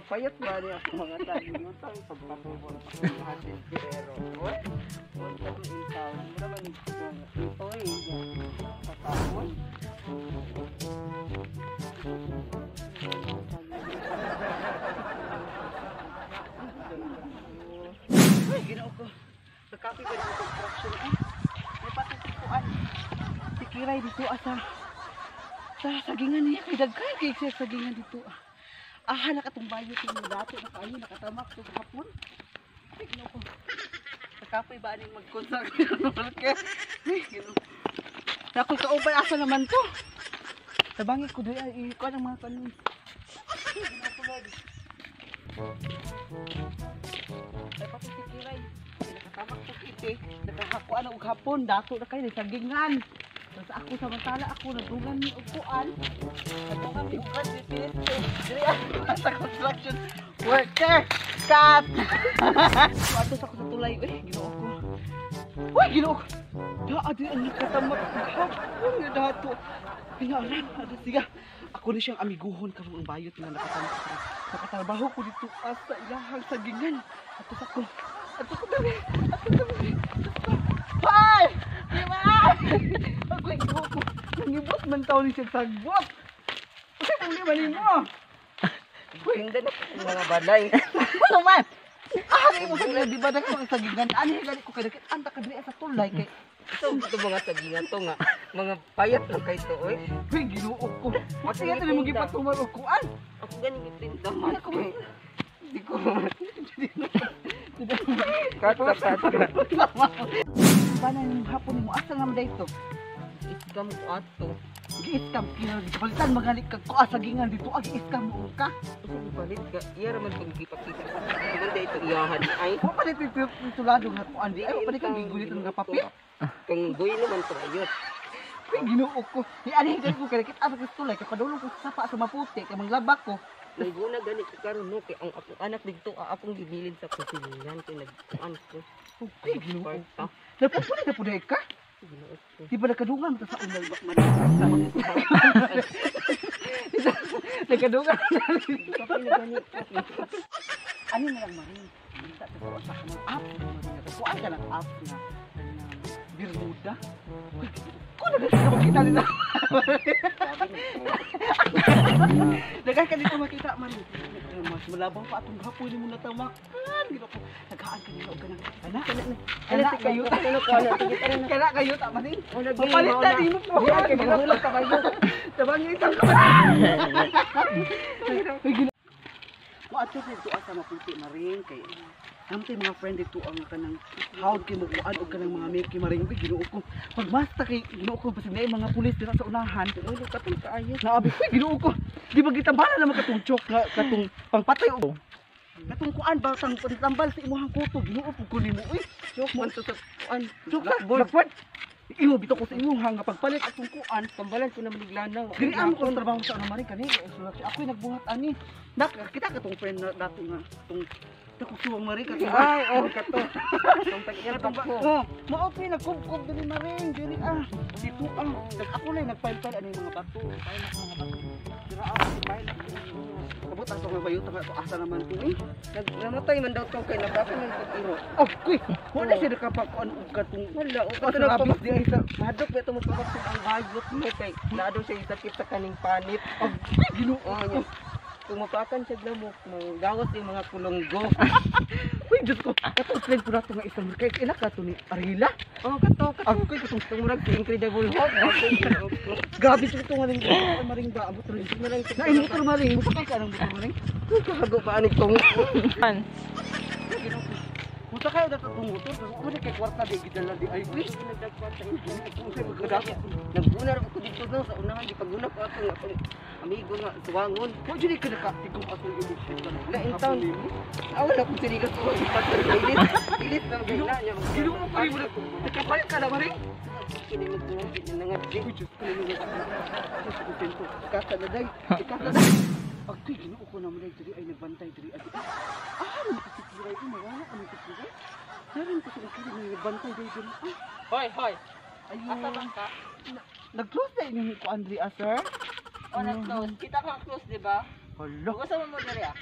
Payat ba niya ako mga tagi utang pagpatubol pa hatin pero oy oy katong intaw mura man itoy patawon. Ay, ginoo ko. Nagkape ba ng construction eh? May patutikuan. Si Kiray dito asa sa sagingan niya. Kay dagkay kay siya sagingan dito. Ah, nakatong bayo tingin dato na kayo nakatamak to hapon. Ay, ginoo ko. Nagkape ba aning mag-construction? Ay, ginoo. Nakoy kauban asa naman to. Tabangi ko doy ay kuan ang mga kanon. Ginoo ko, Lord. Ay pati si Kiray. Nakatamak to kiti. Nakahakuan og hapon dato na kayo sagingan. Tapos ako samantala ako nagdungan ni og kuan. Nagdungan ni kuan si Pilit. Diri sa construction worker. Cut. Ato sa ko sa tulay uy, Ginoo ko. Uy, Ginoo ko. Daa di ang nakatamak og hapon nga dato. Pinaran, ada siga. Ako ni siyang amiguhon karon ang bayot nga nakatamak. Nakatrabaho ko dito sa ilahang sagingan. Ato sa ko. Ato ko dali. Ato dali. Hoy! Di ba? Agoy ko. Nangibot man taon ni siya sagbot. Uy, kung di man nimo. Ganda na mga balay. Ano man? Ah, di mo sa di ba dako ang sagingan? Ani gani ko kay anta ka diri sa tulay kay ito mga sagingan to nga. Mga payat lang kay to oy. Uy, Ginoo ko. Mati nga mo gipatuman og kuan. Ako ganing iprinta man. Di ko. Kat kat. Bana yung hapon mo asa nga man dito? Iskam ko ato. Gi-scam kinagpalitan magalik kag kuan sagingan dito ag i-scam mo ka. Usa gipalit ka. Iya ra man tong gipakita. Di man dito iyahan ay. Wa pa dito titulado nga kuan di ay wa pa di kang gigulitan nga papel. Kang goy naman to ayot. Uy, Ginoo ko. Ni ani gani ko kay kita sa tulay kay padulong ko sa sapa sa maputi kay manglabak ko. Naguna gani ko karon no kay ang akong anak didto akong gibilin sa kusilingan kay nagkuan ko. Uy, Ginoo ko. Napupuli na pud ka. Ginoo ko. Di ba nakadungan ta sa unay ba man? Nakadungan. Ani na lang maring. Minta ta sa kanang app. Kuan ka ng app na Bermuda. Ko na ka makita nila. Daghan ka dito makita man. Mas malabaw pa atong hapoy nimo natamakan. Ginoo ko. Nagaan ka nila og kanang ana. Ana kayo. Kana kayo ta maning. Papalit na nimo po. Kay manghulog ka kayo. Tabang isang ka. Moadto sa dito asa maputi maring kay namtay mga friend dito ang kanang hawd kay magkuan og kanang mga meki maring. Uy, Ginoo ko. Pagmasta kay Ginoo ko basig naay mga pulis dira sa unahan. Ulo katong kaayo. Naabi ko, Ginoo ko. Di ba gitambala naman katong chok nga katong pangpatay og katong kuan ba tang tambal sa imong kuto. Ginoo pud ko nimo uy. Chok man to sa kuan. Chok sa blackboard. Imo bitaw ko sa imong nga pagpalit atong kuan. Tambalan ko na maniglanaw. Diri amo ko trabaho sa ano maring kani. Ako'y nagbuhat ani. Nakita katong friend na dato nga tong nakugsuwang maring katong. Ay, oh kato. Tong tag-ira ko. Oh, mao pa nagkubkob diri maring diri ah. Dito ah. Ako lang nagpile-pile ani mga bato, pile ako mga bato. Dira ako pile ako. Kabot ang tong bayot nga to asa naman to eh. Namatay man daw tong kay nabaka man pag-iro. Oh, kuy. Wala siya nakapakuan og katong wala o kato nagpamak di ay sa mahadlok ba ito magpapaksok ang bayot mo kay naa daw siya sakit sa kaning panit. Oh, Ginoo ko. Kung mapakan siya lamok, manggawas yung mga kulonggo. Uy, Diyos ko, katong friend po nato nga isang kay ila ka to ni Arila. Oh, kato, kato. Ako kay katong murag si Incredible Hulk. Grabe to ito nga rin. Maring ba abot rin. Na motor maring, musakay ka ng motor maring. Kahago ba ani tong? Musakay na katong motor, pero mo kay kwarta di gidala di ay. Uy, Nagbuna ra ko dito no sa unahan gipaguna ko atong akong amigo nga suwangon. Mo jud ka nakatigom atong imong Na in town. Aw na ko sinigas ko ilit. Ilit na gina niya. Ginoo ko nimo. Nakapalit ka na maring. Kini magdungan gid na nga. Uy, Diyos ko nimo. Diyos ko tento. Ikasa na day. Ikasa na. Agkoy Ginoo ko naman diri ay nagbantay diri ay. Ah, ano si Kiray mawala kami si Kiray. Narin ko sa Kiray nagbantay diri diri. Hoy, hoy. Ayun. Asa man ka? Nag-close na inyong kuan diri, sir? Oh, nag-close. Kita ka close, di ba? Hala. Gusto mo mo diri ah?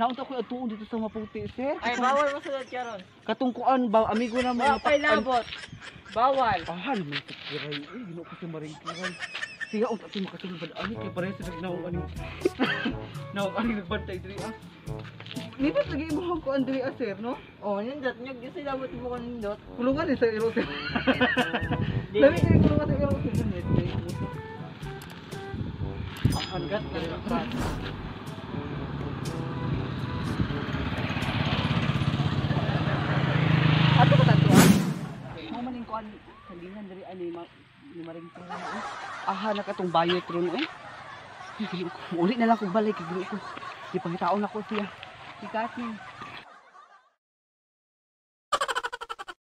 Naunta ko atuon dito sa maputi, sir. Ay, bawal mo sulod karon. Katong kuan ba amigo na mo. Wa kay labot. Bawal. Ah, naman sa kiray. Eh, ginoo ko si Maring Kiray. Siya unta si makasulod ba ani kay pareho sa naong aning naong aning nagbantay diri ah. Nindot lagi imong kuan diri ah, sir, no? Oh, nindot nyug gyud sila labot mo ko nindot. Kulungan ni sa iro, sir. Di. Dami kay kulungan sa iro, sir. Hanggat na. Ato ko tato ah. Mo man ning kuan salingan diri ani ma ni Maring Kiray. Eh. Aha na katong bayot ron eh. Ay, ginoo ko. Uli na lang kog balay kay ginoo ko. Di pangitaon ako siya. Sikat ni.